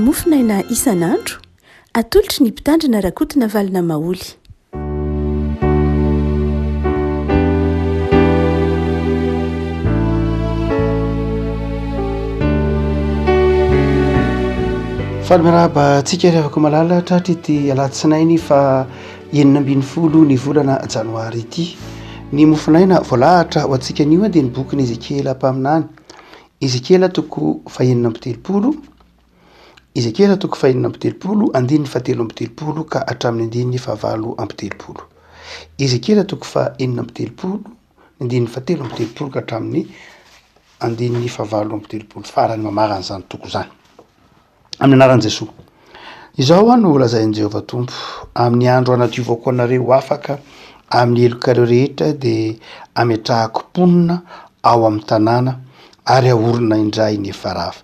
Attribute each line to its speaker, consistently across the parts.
Speaker 1: Mofonaina isan'andro, atolotry ny Mpitandrina Rakotonavalona Maholy.
Speaker 2: Faly miarahaba antsika ry havako malala tratry ity alatsinainy fa 16 ny volana janoary ity. Ny mofonaina voalahatra ho antsika anio dia ny bokin'i Ezekiela mpaminany. Ezekiela toko fahenina amby telopolo, Ezekiela toko fahenina amby telopolo, andininy fahatelo amby telopolo ka hatramin'ny andininy fahavalo amby telopolo. Ezekiela toko fahenina amby telopolo, ny andininy fahatelo amby telopolo ka hatramin'ny andininy fahavalo amby telopolo, farany mamarana izany toko izany. Amin'ny anaran'i Jesoa. Izao no lazain'i Jehovah Tompo, Amin'ny andro hanadiovako anareo ho afaka amin'ny helokareo rehetra dia hametrahako mponina ao amin'ny tanàna ary haorina indray ny efa rava.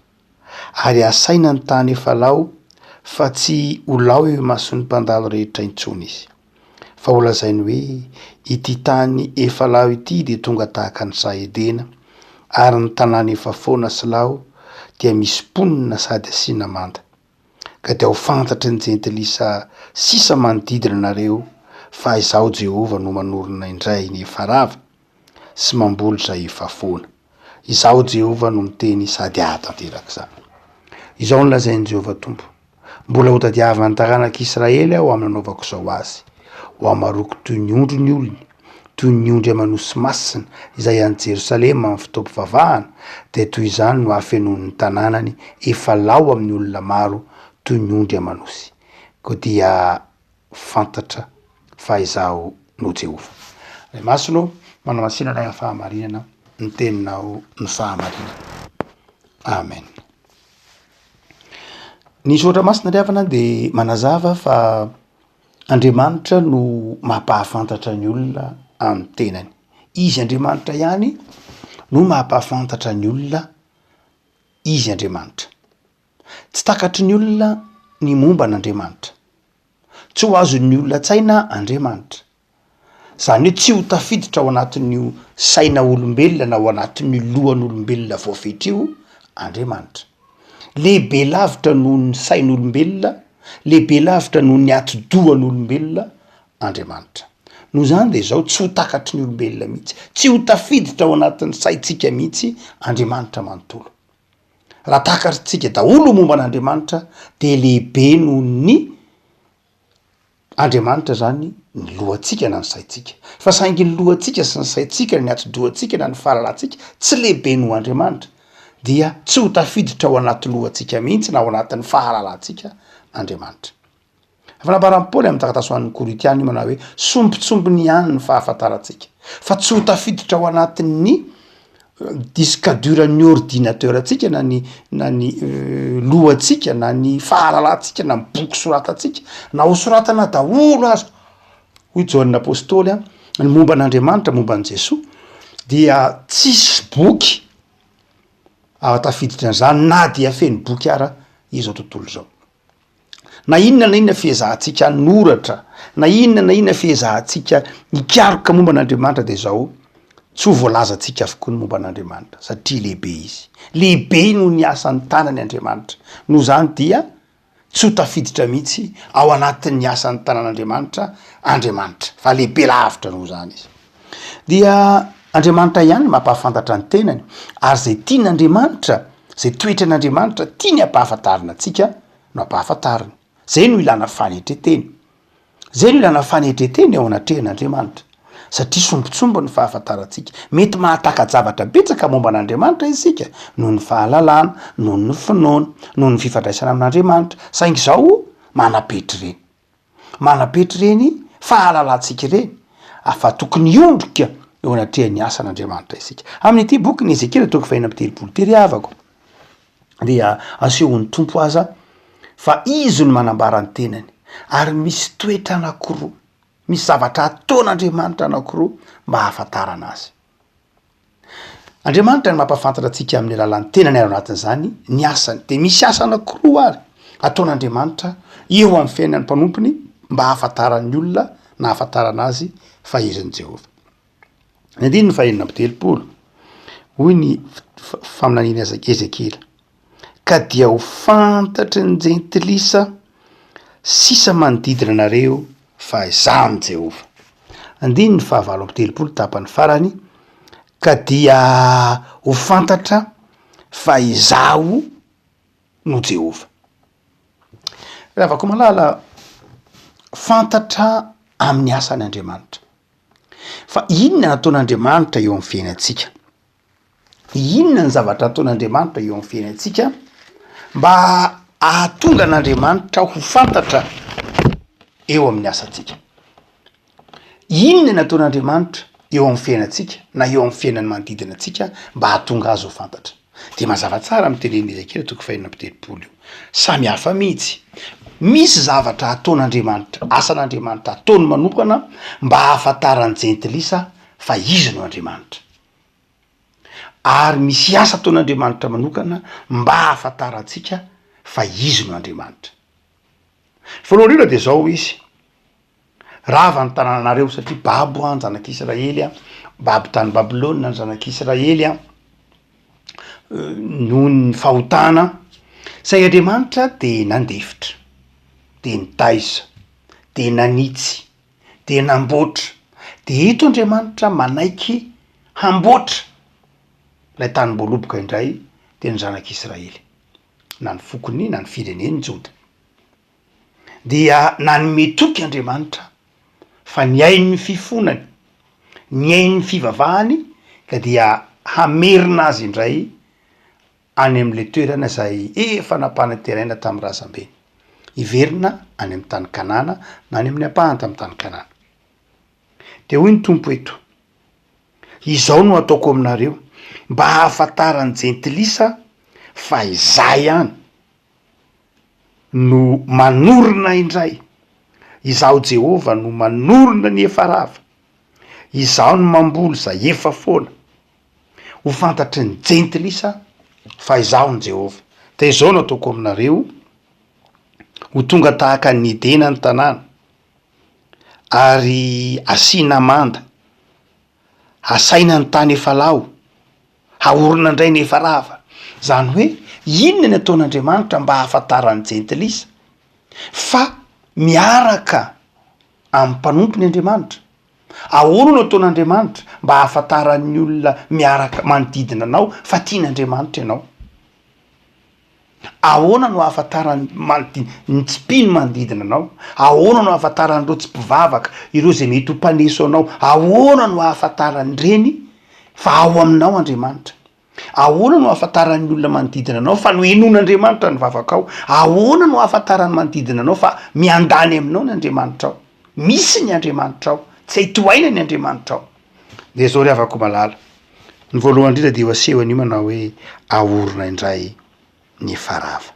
Speaker 2: Ary hasaina ny tany efa lao fa tsy ho lao eo imason'ny mpandalo rehetra intsony izy. Fa holazainy hoe, Ity tany efa lao ity dia tonga tahaka ny saha Edena, ary ny tanàna efa foana sy lao dia misy mponina sady asiana manda. Ka dia ho fantatry ny jentilisa sisa manodidina anareo fa Izaho Jehovah no manorina indray ny efa rava sy mamboly izay efa foana. Izaho Jehovah no miteny sady hahatanteraka izany. Izao no lazain'i Jehovah Tompo, Mbola hotadiavan'ny taranak'Israely aho amin'ny nanaovako izao azy. Ho hamaroako toy ny ondry ny olony, toy ny ondry aman'osy masina izay any Jerosalema amin'ny fotoam-pivavahana, dia toy izany no hahafenoany ny tanànany efa lao amin'ny olona maro toy ny ondry aman'osy. Koa dia fantatra fa Izaho no Jehovah. Ray Masina ô, manamasina anay amin'ny fahamarinana, ny teninao no fahamarinana. Amen. Ny soratra masina ry havana dia manazava fa Andriamanitra no mampahafantatra ny olona amin'ny tenany. Izy Andriamanitra ihany no mampahafantatra ny olona Izy Andriamanitra. Tsy takatry ny olona ny momba an'Andriamanitra. Tsy ho azon'ny olona an-tsaina Andriamanitra. Izany hoe tsy ho tafiditra ao anatin'io saina olombelona na ao anatin'io lohan'olombelona voafetra io Andriamanitra. Lehibe lavitra noho ny sain'olombelona, lehibe lavitra noho ny atidohan'olombelona Andriamanitra. Noho izany dia izao, tsy ho takatry ny olombelona mihitsy, tsy ho tafiditra ao anatin'ny saintsika mihitsy Andriamanitra manontolo. Raha takatritsika daholo ny momba an'Andriamanitra dia lehibe noho ny Andriamanitra zany ny lohantsika na ny saintsika. Fa saingy ny lohantsika sy ny saintsika, ny atidohantsika na ny fahalalantsika tsy lehibe noho Andriamanitra, dia tsy ho tafiditra ao anaty lohantsika mihitsy na ao anatin'ny fahalalantsika Andriamanitra. Efa nambaran'i Paoly amin'ny taratasy ho an'ny Korintiana io manao hoe sombintsombiny ihany ny fahafantarantsika, fa tsy ho tafiditra ao anatin'ny disque dur ny ordinateur antsika na ny na ny lohantsika na ny fahalalantsika na ny boky soratantsika na ho soratana daholo aza hoy Jaona apostoly a ny momba an'Andriamanitra momba an'i Jesoa dia tsisy boky ahatafiditra an'izany na dia feno boky ara izao tontolo izao. Na inona na inona fiezahantsika hanoratra, na inona na inona fiezahantsika hikaroka momba an'Andriamanitra dia izao, tsy ho voalazantsika avokoa ny momba an'Andriamanitra satria lehibe Izy. Lehibe noho ny asan'ny tanany Andriamanitra. Noho izany dia tsy ho tafiditra mihitsy ao anatin'ny asan'ny tanan'Andriamanitra Andriamanitra, fa lehibe lavitra noho izany Izy. Dia Andriamanitra ihany no mampahafantatra ny tenany, ary izay tian'Andriamanitra, izay toetran'Andriamanitra tiany hampahafantarina antsika no ampahafantariny. Zay no ilana fanetretena. Zay no ilana fanetretena eo anatrehan'Andriamanitra. Satria sombintsombiny ny fahafantarantsika. Mety mahataka-javatra betsaka momba an'Andriamanitra isika, noho ny fahalalana, noho ny finoana, noho ny fifandraisana amin'Andriamanitra. Saingy izao, manam-petra ireny. Manam-petra ireny fahalalantsika ireny, fa tokony hiondrika eo anatrehan'ny asan'Andriamanitra isika. Amin'ity bokin'i Ezekiela toko fahenina amby telopolo ity ry havako, dia asehon'ny Tompo aza fa Izy no manambara ny tenany, ary misy toetra anankiroa, misy zavatra ataon'Andriamanitra anankiroa mba hahafantarana Azy. Andriamanitra no mampahafantatra antsika amin'ny alalan'ny tenany ary ao anatin'izany ny asany. Dia misy asa anankiroa ary ataon'Andriamanitra eo amin'ny fiainan'ny mpanompony mba hahafantaran'ny olona na hahafantarana azy fa Izy no Jehovah. Ny andininy fahenina amby telopolo, hoy ny faminanian'i Ezekiela. Ka dia ho fantatry ny jentilisa sisa manodidina anareo fa Izaho no Jehovah. Andininy fahavalo amby telopolo tapany farany, Ka dia ho fantatra fa Izaho no Jehovah. Ry havako malala, fantatra amin'ny asany Andriamanitra. Fa inona no ataon'Andriamanitra eo amin'ny fiainantsika? Inona ny zavatra ataon'Andriamanitra eo amin'ny fiainantsika mba hahatonga an'Andriamanitra ho fantatra eo amin'ny asantsika? Inona ny ataon'Andriamanitra eo amin'ny fiainantsika na eo amin'ny fiainan'ny manodidina antsika mba hahatonga azy ho fantatra? Dia mazava tsara amin'ny tenenin'i Ezekiela toko fahenina amby telopolo io. Samy hafa mihitsy. Misy zavatra ataon'Andriamanitra, asan'Andriamanitra ataony manokana mba hahafantaran'ny jentilisa fa izy no Andriamanitra. Ary misy asa ataon'Andriamanitra manokana mba hahafantarantsika fa izy no Andriamanitra. Voalohany indrindra dia izao izy, Rava ny tanànanareo satria babo an zanak'Israely an, babo tany Babylona ny zanak'Israely an, noho ny fahotana, saingy Andriamanitra de nandefitra, de nitaiza, de nanitsy, de namboatra, de eto Andriamanitra manaiky hamboatra ilay tanim-boaloboka indray de ny zanak'Israely, na ny fokony na ny fireneny Joda. Dia nanome toky Andriamanitra fa nihaino ny fifonany, nihaino ny fivavahany ka dia hamerina azy indray any amin'ilay toerana izay efa nampanantenaina tamin'ny razambeny. Hiverina any amin'ny tany Kanana na any amin'ny ampahany tamin'ny tany Kanana. Dia hoy ny Tompo eto, Izao no hataoko aminareo, mba hahafantaran'ny jentilisa fa Izaho ihany no manorina indray, Izaho Jehovah no manorina ny efa rava, Izaho no mamboly izay efa foana. Ho fantatry ny jentilisa fa Izaho no Jehovah. Dia izao no ataoko aminareo, Ho tonga tahaka an'i Edena ny tanàna, ary asiana manda, hasaina ny tany efa lao, Haorina indray ny efa rava. Izany hoe, inona ny ataon'Andriamanitra mba hahafantaran'ny jentilisa fa miaraka amin'ny mpanompony Andriamanitra? Ahoana no ataon'Andriamanitra mba hahafantaran'ny olona miaraka manodidina anao fa tian'Andriamanitra ianao? Ahoana no ahafantaran'ny manodi- ny tsy mpino manodidina anao? Ahoana no ahafantaran'ireo tsy mpivavaka, ireo izay mety ho mpaneso anao? Ahoana no ahafantaran'ireny fa ao aminao Andriamanitra? Ahoana no ahafantaran'ny olona manodidina anao fa nohenoin'Andriamanitra ny vavakao? Ahoana no ahafantaran'ny manodidina anao fa miandany aminao ny Andriamanitrao? Misy ny Andriamanitrao, tsy hay tohaina ny Andriamanitrao. Dia izao ry havako malala, ny voalohany indrindra dia io asehony io manao hoe ahorina indray ny efa rava,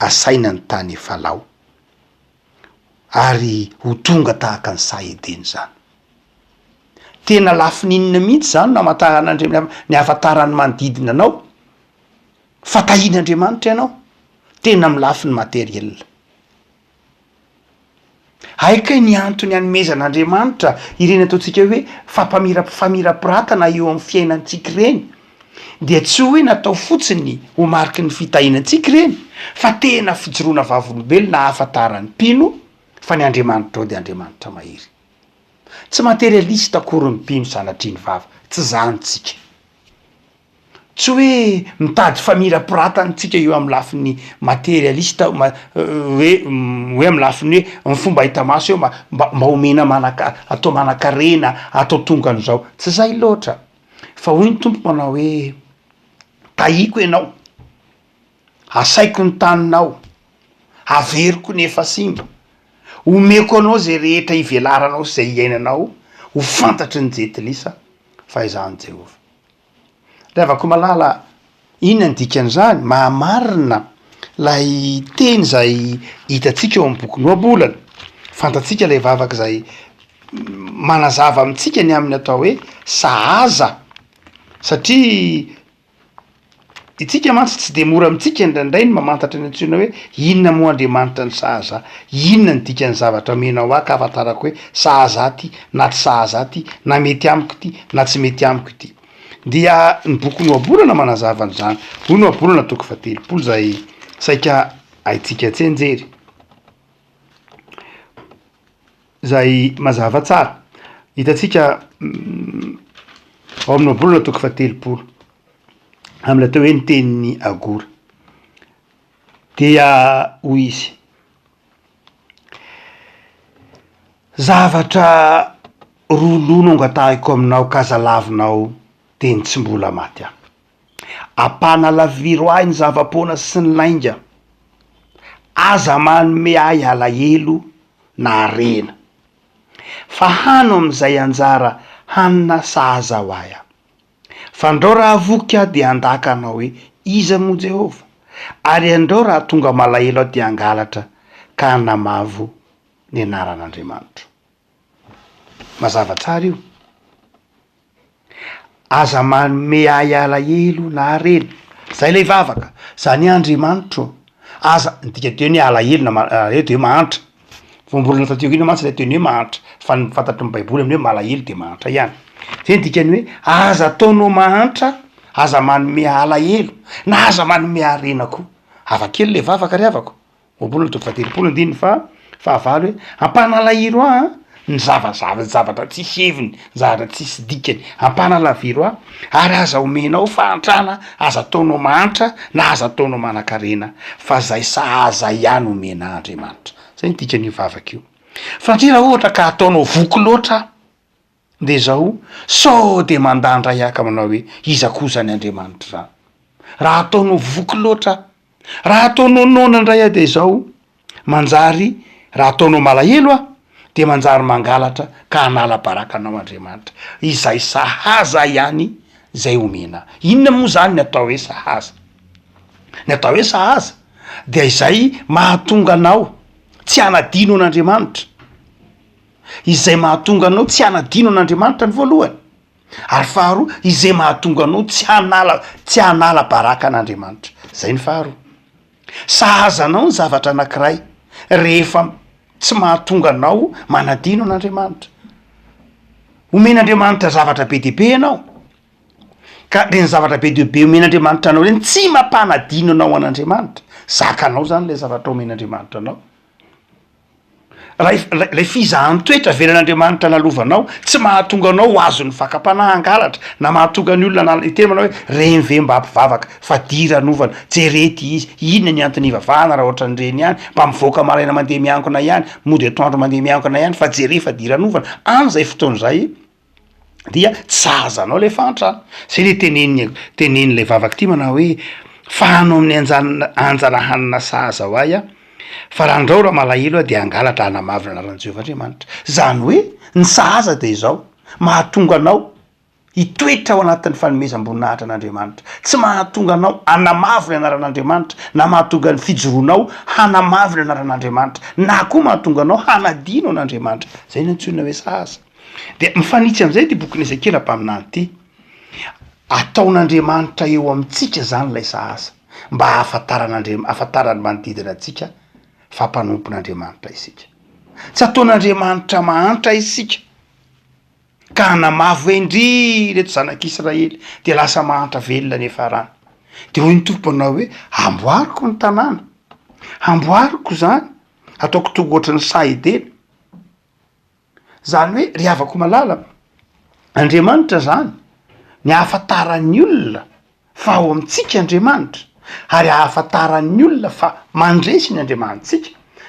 Speaker 2: asaina ny tany efa lao, ary ho tonga tahaka ny saha Edena izany. Tena lafiny inona mihitsy izany no hamantaran'Andriamanitra, ny ahafantaran'ny manodidina anao fa tahian'Andriamanitra ianao, tena amin'ny lafiny materiel. Hay kay ny antony anomezan'Andriamanitra ireny ataontsika hoe fampamira- famirapiratana eo amin'ny fiainantsika ireny dia tsy hoe natao fotsiny ho mariky ny fitahiana antsika ireny fa tena fijoroana vavolombelona ahafantaran'ny mpino fa ny Andriamanitrao dia Andriamanitra mahery. Tsy materialiste akory ny mpino sanatria ny vava, tsy zany tsika. Tsy hoe mitady famirapiratana tsika eo amin'ny lafiny materialiste ma- hoe hoe amin'ny lafiny hoe ny fomba hita maso eo mba mba mba omena manaka- atao manan-karena, atao tonga an'izao, tsy zay loatra fa hoy ny Tompo manao hoe tahiko ianao, asaiko ny taninao, averiko ny efa simba, omeko anao zay rehetra ivelaranao sy zay iainanao ho fantatry ny jentilisa fa izaho no Jehovah. Ry havako malala, inona ny dikan'izany? Mahamarina ilay teny izay hitantsika eo amin'ny bokin'ny Ohabolana. Fantatsika ilay vavaka izay manazava amintsika ny amin'ny atao hoe sahaza, satria Itsika mantsy tsy dia mora amintsika indraindray ny mamantatra ny antsoina hoe inona moa Andriamanitra ny sahaza, inona ny dikan'ny zavatra omenao ahy ka ahafantarako hoe sahaza ahy ity na tsy sahaza ahy ity, na mety amiko ity na tsy mety amiko ity. Dia ny bokin'ny Ohabolana manazava an'izany. Hoy ny Ohabolana toko fahatelopolo izay saika haintsika tsianjery. Izay mazava tsara. Hitantsika ao amin'ny Ohabolana toko fahatelopolo amin'ilay atao hoe ny tenin'i Agora. Dia hoy izy. Zavatra roa loha no angatahiko aminao ka aza lavinao teny tsy mbola maty aho. Ampanalaviro ahy ny zava-poana sy ny lainga. Aza manome ahy alahelo na harena. Fa hano amin'izay anjara hanina sahaza ho ahy aho. Fandrao raha voky aho dia handaka anao hoe, Iza moa Jehovah? Ary andrao raha tonga malahelo aho dia hangalatra ka hanamavo ny anaran'Andriamanitro. Mazava tsara io. Aza manome ahy alahelo na harena. Zay ilay vavaka. Zany Andriamanitro. Aza, ny dikanteny hoe alahelo na malahelo de hoe mahantra. Voambolana taty aoriana mantsy ilay teny hoe mahantra, fa ny fantatry ny baiboly amin'ny hoe malahelo de mahantra ihany. Zay ny dikany hoe aza ataonao mahantra, aza manome alahelo, na aza manome harena koa. Hafa kely le vavaka ry havako. Ohabolana toko fahatelopolo andininy faha fahavalo hoe ampanalahelo ahy an ny zavazava zavatra tsisy heviny, zavatra tsisy dikany, ampanalaviro ahy ary aza omenao fahantrana, aza ataonao mahantra na aza ataonao manankarena fa zay sahaza ihany omena ahy Andriamanitra. Zay ny dikan'io vavaka io. Fa ndry raha ohatra ka ataonao voky loatra aho de zao, sao de mandà ndray aho ka manao hoe iza koa zany Andriamanitra zany? Raha ataonao voky loatra aho, raha ataonao noana ndray aho de zao, Manjary raha ataonao malahelo aho dia manjary mangalatra ka hanala baraka anao Andriamanitra. Izay sahaza ihany izay omena. Inona moa izany ny atao hoe sahaza? Ny atao hoe sahaza dia izay mahatonga anao tsy hanadino an'Andriamanitra. Izay mahatonga anao tsy hanadino an'Andriamanitra ny voalohany. Ary faharoa, izay mahatonga anao tsy hanala tsy hanala baraka an'Andriamanitra. Izay ny faharoa. Sahaza anao ny zavatra anankiray rehefa tsy mahatonga anao manadino an'Andriamanitra. Omen'Andriamanitra zavatra be dia be ianao, ka reny zavatra be dia be omen'Andriamanitra anao reny tsy mampanadino anao an'Andriamanitra. Zakanao zany le zavatra omen'Andriamanitra anao. Raha ilay fizahan-toetra avelan'Andriamanitra lalovanao tsy mahatonga anao ho azon'ny fakam-panahy hangalatra na mahatonga ny olona hanala hiteny manao hoe reny ve mba mpivavaka fadiranovana jere ty izy inona ny antony ivavahana raha ohatran'ireny ihany mba mivoaka maraina mandeha miangona ihany mody atoandro mandeha miangona ihany fa jere fadiranovana amin'izay fotoana izay dia tsy sahaza anao le fahantrana. Zay le teneniny tenenin'ilay vavaka ity manao hoe fahano amin'ny anjana anjara hanina sahaza ho ahy aho, fa raha andrao raha malahelo aho dia hangalatra hanamavo ny anaran'i Jehovah Andriamanitra. Zany hoe ny sahaza dia izao, mahatonga anao hitoetra ao anatin'ny fanomezam-boninahitra an'Andriamanitra. Tsy mahatonga anao hanamavo ny anaran'Andriamanitra, na mahatonga ny fijoroanao hanamavo ny anaran'Andriamanitra, na koa mahatonga anao hanadino an'Andriamanitra. Zay no antsoina hoe sahaza. Dia mifanitsy amin'izay ity bokin'i Ezekiela mpaminany ity. Ataon'Andriamanitra eo amintsika izany ilay sahaza, mba hahafantaran'Andriam- hahafantaran'ny manodidina antsika fa mpanompon'Andriamanitra isika. Tsy ataon'Andriamanitra mahantra isika ka hanamavo hoe ndry ireto zanak'Israely dia lasa mahantra velona ny hiafarany. De hoy ny Tompo manao hoe amboariko ny tanàna, amboariko izany, ataoko tonga ohatran'ny saha Edena. Zany hoe ry havako malala, Andriamanitra zany ny ahafantaran'ny olona fa ao amintsika Andriamanitra ary ahafantaran'ny olona fa mandresy ny Andriamanitsika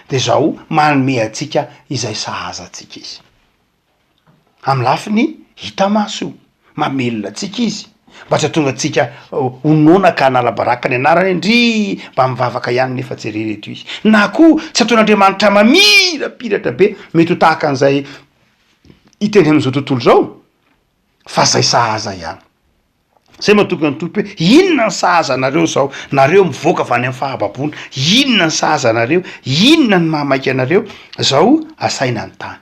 Speaker 2: de zao manome antsika izay sahaza antsika izy. Amy lafiny hita maso io, mamelona antsika izy mba tsy hahatonga antsika ho noana ka hanala baraka ny anarany hoe ndry mba mivavaka ihany nefa jereo eto izy, na koa tsy ataon'Andriamanitra mamirapiratra be mety ho tahaka an'izay hita eny amin'izao tontolo izao fa zay sahaza ihany. Zay mahatonga ny Tompo hoe inona ny sahaza anareo zao, nareo mivoaka avy any amin'ny fahababoana, inona ny sahaza anareo, inona ny mahamaika anareo zao asaina ny tany.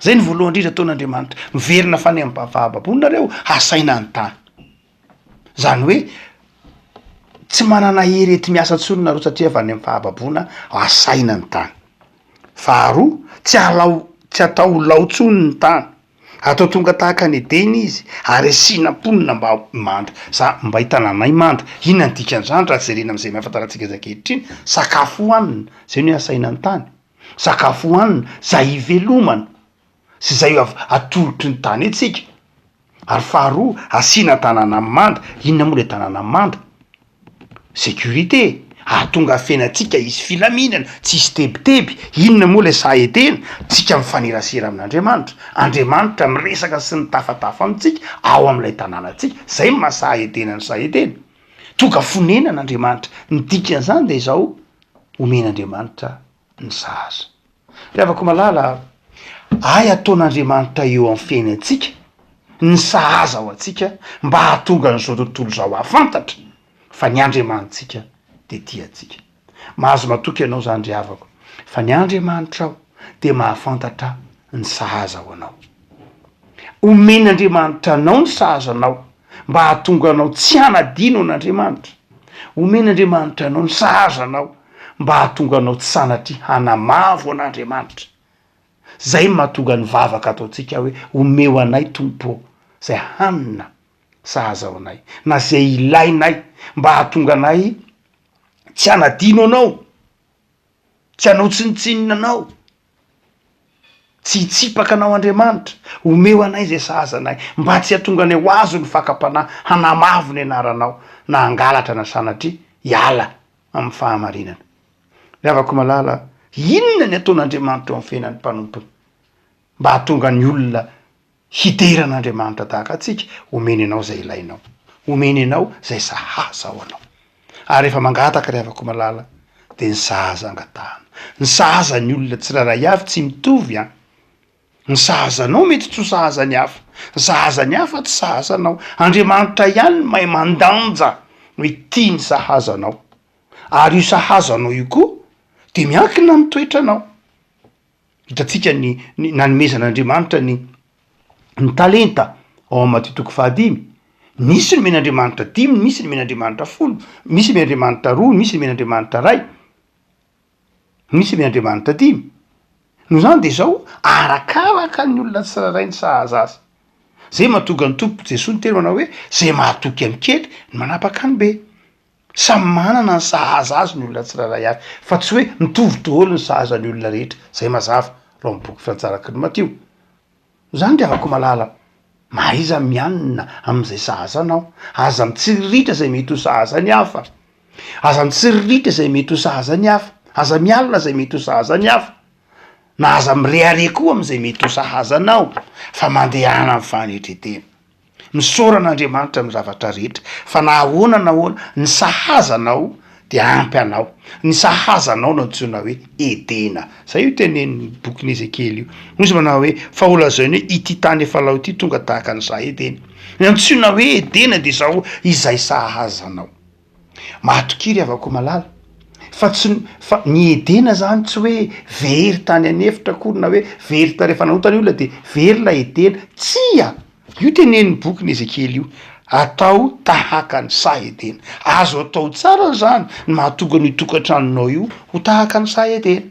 Speaker 2: Zay ny voalohany indrindra ataon'Andriamanitra, miverina fa any amin'ny fahababoana nareo, hasaina ny tany. Zany hoe tsy manana hery enti-miasa intsony nareo satria avy any amin'ny fahababoana, hasaina ny tany. Faharoa, tsy alao tsy atao ho lao intsony ny tany. Atao tonga tahaka an'i Edena izy, ary asiana mponina mba manda, za mba hitananay manda. Inona ny dikan'izany raha jerena amin'izay mahafantarantsika azy ankehitriny? Sakafo hohanina, zay no asaina ny tany. Sakafo hohanina, zay ivelomana, sy zay atolotry ny tany antsika. Ary faharoa, asiana tanàna manda. Inona moa ilay tanàna manda? Sécurité, hahatonga fiainantsika hisy filaminana, tsy hisy tebiteby. Inona moa ilay saha etena? Tsika mifanerasera amin'Andriamanitra. Andriamanitra miresaka sy mitafatafa amintsika ao amin'ilay tanànantsika. Izay no maha saha etena ny saha etena. Tonga fonenana Andriamanitra. Ny dikan'izany dia izao, omen'Andriamanitra ny sahaza. Ry havako malala a, hay ataon'Andriamanitra eo amin'ny fiainantsika ny sahaza ho antsika mba hahatonga an'izao tontolo izao hahafantatra fa ny Andriamanitsika dia tia antsika. Mahazo matoky ianao izany ry havako fa ny Andriamanitrao dia mahafantatra ny sahaza ho anao. Omen'Andriamanitra anao ny sahaza anao mba hahatonga anao tsy hanadino an'Andriamanitra. Omen'Andriamanitra anao ny sahaza anao mba hahatonga anao tsy sanatria hanamavo an'Andriamanitra. Zay no mahatonga ny vavaka ataontsika hoe omeo anay Tompo ô zay hanina sahaza ho anay na zay ilainay mba hahatonga anay tsy hanadino anao, tsy hanao tsinontsinona anao. Tsy hitsipaka anao Andriamanitra, omeo anay izay sahaza anay, mba tsy hahatonga anay ho azon'ny fakam-panahy hanamavo ny anaranao, na hangalatra na sanatria hiala amin'ny fahamarinana. Ry havako malala, inona ny ataon'Andriamanitra eo amin'ny fiainan'ny mpanompony mba hahatonga ny olona Hidera an'Andriamanitra tahaka antsika, omeny anao izay ilainao. Omeny anao izay sahaza ho anao. Ary rehefa mangataka ry havako malala dia ny sahaza angatahana. Ny sahaza ny olona tsirairay avy tsy mitovy an. Ny sahaza anao mety tsy ho sahaza ny hafa. Ny sahaza ny hafa tsy sahaza anao. Andriamanitra ihany no mahay mandanja hoe ity ny sahaza anao. Ary io sahaza anao io koa dia miankina amin'ny toetranao. Hitantsika ny ny nanomezan'Andriamanitra ny ny talenta ao amin'ny Matio toko fahadimy. Nisy nomen'Andriamanitra dimy, misy nomen'Andriamanitra folo, misy nomen'Andriamanitra roa, misy nomen'Andriamanitra ray, misy nomen'Andriamanitra dimy. Noho izany de izao, arakaraka ny olona tsirairay ny sahaza azy. Zay mahatonga ny Tompo Jesoa niteny manao hoe, zay mahatoky amin'ny kely no manapaka ny be. Samy manana ny sahaza azy ny olona tsirairay avy, fa tsy hoe mitovy daholo ny sahaza ny olona rehetra, zay mazava raha ao amin'ny boky filantsaraky ny Matio. Zany ry havako malala, mahaiza mianina amin'izay sahaza anao, aza mitsiriritra izay mety ho sahaza ny hafa, aza mitsiriritra izay mety ho sahaza ny hafa, aza mialona izay mety ho sahaza ny hafa, na aza mirehareha koa amin'izay mety ho sahaza anao, fa mandehana amin'ny fanetren-tena. Misaora an'Andriamanitra amin'ny zavatra rehetra, fa na ahoana na ahoana, ny sahaza anao dia ampy anao. Ny sahaza anao no antsoina hoe Edena. Izay io tenenin'ny bokin'i Ezekiela io. Hoy izy manao hoe, Fa holazainy hoe, Ity tany efa lao ity tonga tahaka ny saha Edena. Ny antsoina hoe Edena dia izao, izay sahaza anao. Matokia ry havako malala, fa tsy fa ny Edena zany tsy hoe very tany an'efitra akory na hoe very ta- rehefa nanota ny olona de very ilay Edena, tsia! Io tenenin'ny bokin'i Ezekiela io, atao tahaka ny saha Edena. Azo atao tsara zany ny mahatonga an'io tokantranonao io ho tahaka ny saha Edena.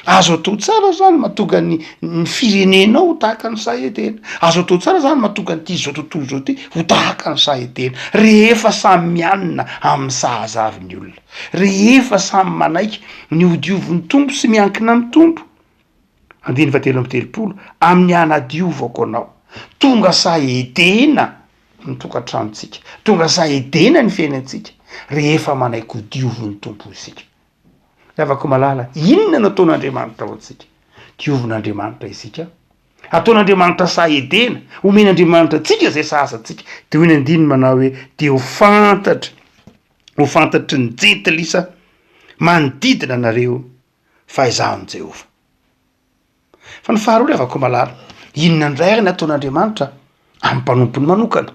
Speaker 2: Azo atao tsara zany mahatonga ny ny firenenao ho tahaka ny saha Edena. Azo atao tsara zany mahatonga an'ity izao tontolo izao ity ho tahaka ny saha Edena. Rehefa samy mianina amin'ny sahaza avy ny olona. Rehefa samy manaiky ny hodiovin'ny Tompo sy miankina amin'ny Tompo. Andininy fahatelo amby telopolo, amin'ny hanadiovako anao. Tonga saha Edena ny tokantranontsika. Tonga saha Edena ny fiainantsika rehefa manaiky hodiovin'ny Tompo isika. Ry havako malala, inona no ataon'Andriamanitra ho antsika? Diovin'Andriamanitra isika. Ataon'Andriamanitra saha Edena, omen'Andriamanitra antsika izay sahaza antsika. Dia hoy ny andininy manao hoe, dia ho fantatra, ho fantatry ny jentilisa manodidina anareo fa izaho no Jehovah. Fa ny faharoa ry havako malala, inona indray ary ny ataon'Andriamanitra amin'ny mpanompony manokana?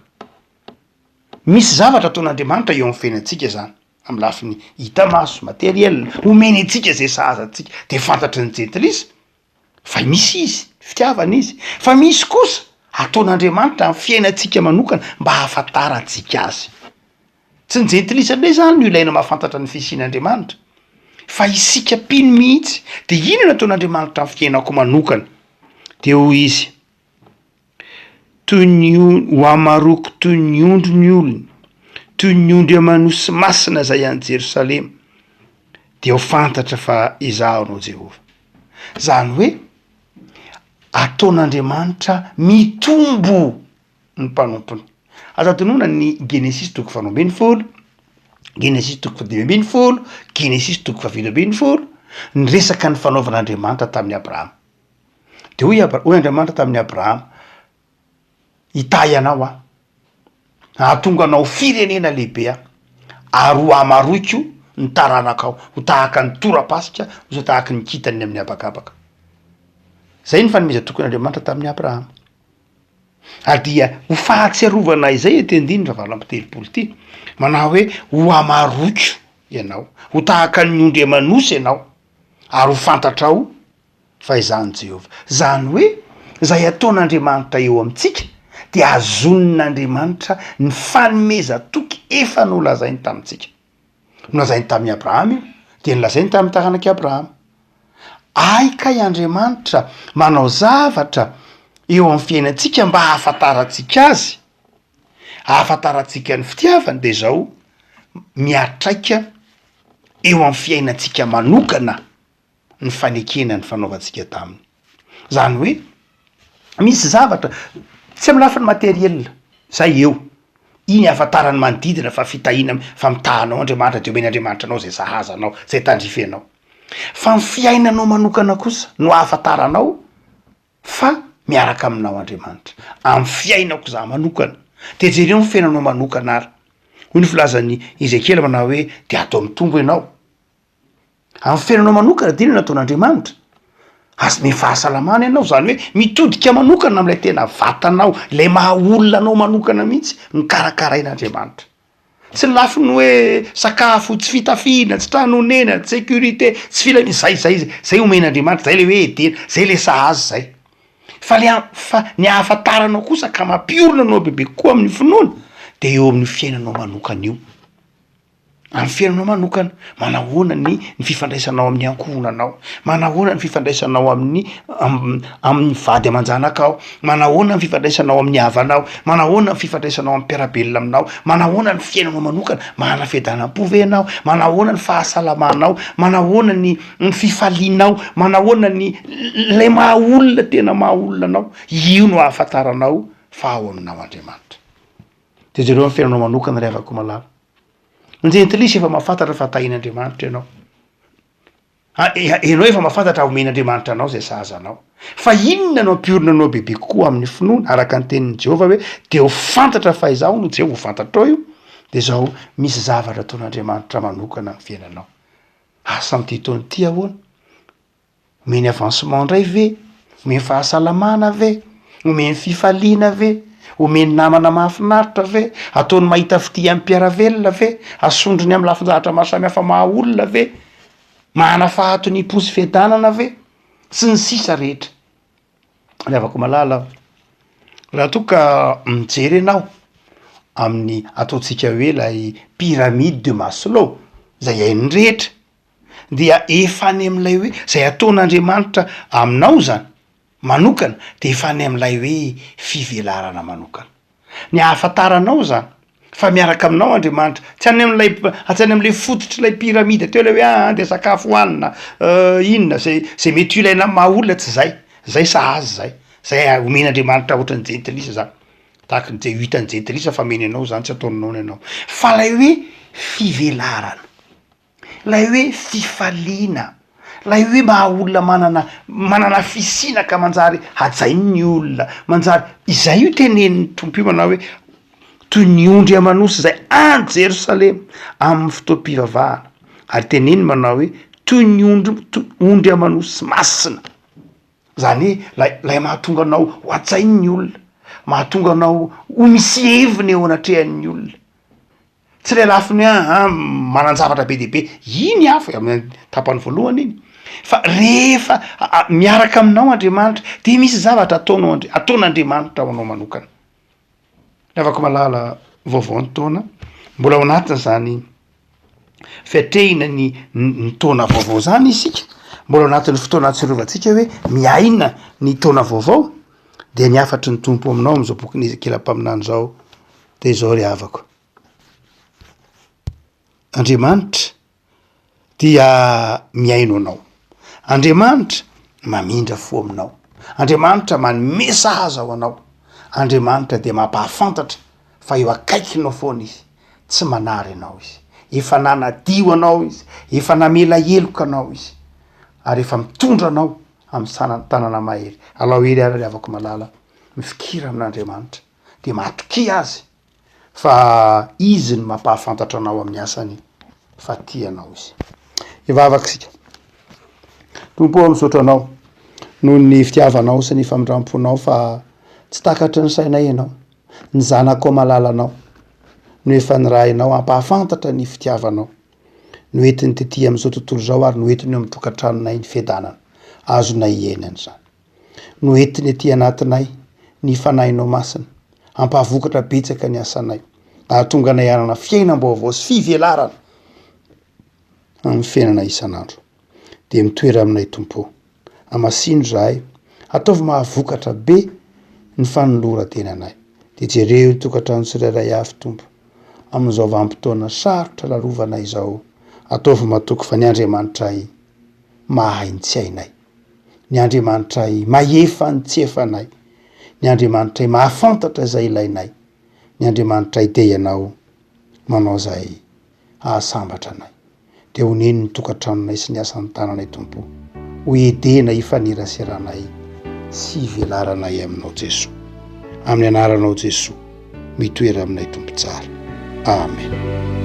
Speaker 2: Misy zavatra ataon'Andriamanitra eo amin'ny fiainantsika izany. Amin'ny lafiny hita maso, materiel, omeny antsika izay sahaza antsika, de fantatry ny jentilisa fa misy izy, fitiavana izy, fa misy kosa ataon'Andriamanitra amin'ny fiainantsika manokana mba hahafantarantsika azy. Tsy ny jentilisa indray zany no ilaina mahafantatra ny fisian'Andriamanitra fa isika mpino mihitsy. De inona no ataon'Andriamanitra amin'ny fiainako manokana? De hoy izy. Toy ny ho hamaroako toy ny ondry ny olony, toy ny ondry aman'osy masina izay any Jerosalema, dia ho fantatra fa Izaho no Jehovah. Izany hoe ataon'Andriamanitra mitombo ny mpanompony. Aza adinoina ny Genesisy toko faharoa ambinifolo, Genesisy toko fahadimy ambinifolo, Genesisy toko fahafito ambinifolo, ny resaka nifanaovan'Andriamanitra tamin'i Abrahama. De hoy Abra- hoy Andriamanitra tamin'i Abrahama, hitahy anao aho, hahatonga anao ho firenena lehibe aho, ary ho hamaroiko ny taranakao, ho tahaka ny tora-pasika, ho tahaky ny kintan'ny amin'ny habakabaka. Zay ny fanomezan-tokin'Andriamanitra tamin'i Abrahama. Ary dia ho fahatsiarovana izay ety andininy fahavalo amby telopolo ity, manao hoe ho hamaroiko ianao, ho tahaka ny ondry aman'osy ianao, ary ho fantatrao fa izaho no Jehovah. Izany hoe izay ataon'Andriamanitra eo amintsika dia hazonin'Andriamanitra ny fanomezan-toky efa nolazainy tamintsika. Nolazainy tamin'i Abrahama io, dia nolazainy tamin'ny taranak'i Abrahama. Ay kay Andriamanitra manao zavatra eo amin'ny fiainantsika mba hahafantarantsika azy, hahafantarantsika ny fitiavany dia izao miatraika eo amin'ny fiainantsika manokana ny fanekena ny fanaovantsika taminy. Zany hoe misy zavatra tsy amin'ny lafiny materiel, zay eo, iny ahafantaran'ny manodidina fa fitahiana fa mitaha anao Andriamanitra de omen'Andriamanitra anao zay sahaza anao, zay tandrify anao. Fa ny fiainanao manokana kosa no ahafantaranao fa miaraka aminao Andriamanitra, amin'ny fiainako za manokana, de jereo ny fiainanao manokana ary, hoy ny filazan'i Ezekiela manao hoe de atao mitombo ianao. Amin'ny fiainanao manokana dia inona no nataon'Andriamanitra? Aza omeny fahasalamana ianao, izany hoe mitodika manokana amin'ilay tena vatanao, ilay maha olona anao manokana mihitsy no karakarain'Andriamanitra. Tsy ny lafiny hoe sakafo, tsy fitafiana, tsy trano honenana, tsy sécurité, tsy filamina, zay zay zay omen'Andriamanitra, zay le hoe edena, zay le sahaza zay. Fa le fa ny ahafantaranao kosa ka mampiorina anao bebe kokoa amin'ny finoana de eo amin'ny fiainanao manokana io. Amin'ny fiainanao manokana, manahoana ny ny fifandraisanao amin'ny ankohonanao, manahoana ny fifandraisanao amin'ny amin'ny vady aman-janakao, manahoana ny fifandraisanao amin'ny havanao, manahoana ny fifandraisanao amin'ny mpiara-belona aminao, manahoana ny fiainanao manokana, manana fiadanam-po ve ianao, manahoana ny fahasalamanao, manahoana ny ny fifalianao, manahoana ny lay maha olona tena maha olona anao, io no ahafantaranao fa ao aminao Andriamanitra. De jereo amin'ny fiainanao manokana ry havako malala. Ny jentilisa efa mahafantatra fa tahin'Andriamanitra ianao. Ah, ianao efa mahafantatra omen'Andriamanitra anao izay sahaza anao. Fa inona no ampiorina anao bebe kokoa amin'ny finoana, araka ny tenin'i Jehovah hoe, dia ho fantatra fa izaho no Jehovah, ho fantatrao io, dia izao misy zavatra ataon'Andriamanitra manokana amin'ny fiainanao. Asa amin'ity taona ity ahoana? Omeny avancement ndray ve? Omeny fahasalamana ve? Omeny fifaliana ve? Omeny namana mahafinaritra ve? Ataony mahita fitia amin'ny mpiara-velona ve? Asondrony amin'ny lafin-javatra maro samihafa maha olona ve? Manana fahatoniam-po sy fiadanana ve? Sy ny sisa rehetra. Ry havako malala a, raha toa ka mijery ianao amin'ny ataontsika hoe ilay pyramide de Maslow zay hain'ny rehetra, dia efa any amin'ilay hoe zay ataon'Andriamanitra aminao zany manokana de efa any amin'ilay hoe fivelarana manokana. Ny ahafantaranao zany fa miaraka aminao Andriamanitra, tsy any amin'ilay tsy any amin'ilay fototr'ilay pyramide teo ilay hoe aa de sakafo hohanina, inona zay zay mety ho ilaina amin'ny maha olona tsy zay, zay sahaza zay, zay omen'Andriamanitra ohatran'ny jentilisa zany, tahaky ny je- hitan'ny jentilisa fa omeny anao zany tsy ataony noana ianao, fa lay hoe fivelarana. Ilay hoe fifaliana, ilay hoe maha olona manana manana fisiana ka manjary hajain'ny olona, manjary, izay io tenenin'ny Tompo io manao hoe toy ny ondry aman'osy izay any Jerosalema amin'ny fotoam-pivavahana, ary teneniny manao hoe toy ny ondry to- ondry aman'osy masina, zany hoe lay lay mahatonga anao ho hajain'ny olona, mahatonga anao ho misy heviny eo anatrehan'ny olona. Tsy ilay lafiny hoe aa manan-javatra be dia be, iny hafa e, amin'ny tapany voalohany iny, fa rehefa miaraka aminao Andriamanitra de misy zavatra ataonao Andri- ataon'Andriamanitra ho anao manokana. Ry havako malala, vaovao ny taona, mbola ao anatin'izany fiatrehina ny ny taona vaovao zany isika, mbola ao anatin'ny fotoana ahatsiarovantsika hoe miaina ny taona vaovao. Dia ny hafatry ny Tompo aminao amin'izao bokin'i Ezekiela mpaminany izao dia izao ry havako. Andriamanitra dia mihaino anao. Andriamanitra mamindra fo aminao. Andriamanitra manome sahaza ho anao. Andriamanitra dia mampahafantatra fa eo akaikinao foana izy. Tsy manary anao izy. Efa nanadio anao izy. Efa namela heloka anao izy. Ary efa mitondra anao amin'ny sanan- tanana mahery. Alao hery ary ry havako malala, mifikira amin'Andriamanitra. Dia matokia azy. Fa Izy no mampahafantatra anao amin'ny asany fa tia anao Izy. Hivavaka isika. Tompo ô, misaotra Anao noho ny fitiavanao sy ny famindram-ponao fa tsy takatry ny sainay Ianao. Ny Zanakao malalanao no efa nirahinao hampahafantatra ny fitiavanao. Noentiny tety amin'izao tontolo izao ary noentiny eo amin'ny tokantranonay ny fiadanana. Azonay iainana izany. No entiny aty anatinay ny Fanahinao Masina, hampahavokatra betsaka ny asanay, hahatonga anay hanana fiainam-baovao sy fivelarana amin'ny fiainana isan'andro. Dia mitoera aminay Tompo ô. Hamasino izahay, ataovy mahavokatra be ny fanoloran-tenanay. Dia jereo ny tokantrano tsirairay avy Tompo, amin'izao vanim-potoana sarotra lalovanay izao, ataovy matoky fa ny Andriamanitray mahay ny tsy hainay. Ny Andriamanitray mahefa ny tsy efanay, ny Andriamanitray mahafantatra izay ilainay, ny Andriamanitray dia Ianao manao izay hahasambatra anay. Dia oneno ny tokantranonay sy ny asan'ny tananay Tompo o, ho edena hifaneraseranay sy hivelaranay aminao Jesoa. Amin'ny anaranao Jesoa, mitoera aminay Tompo tsara. Amen.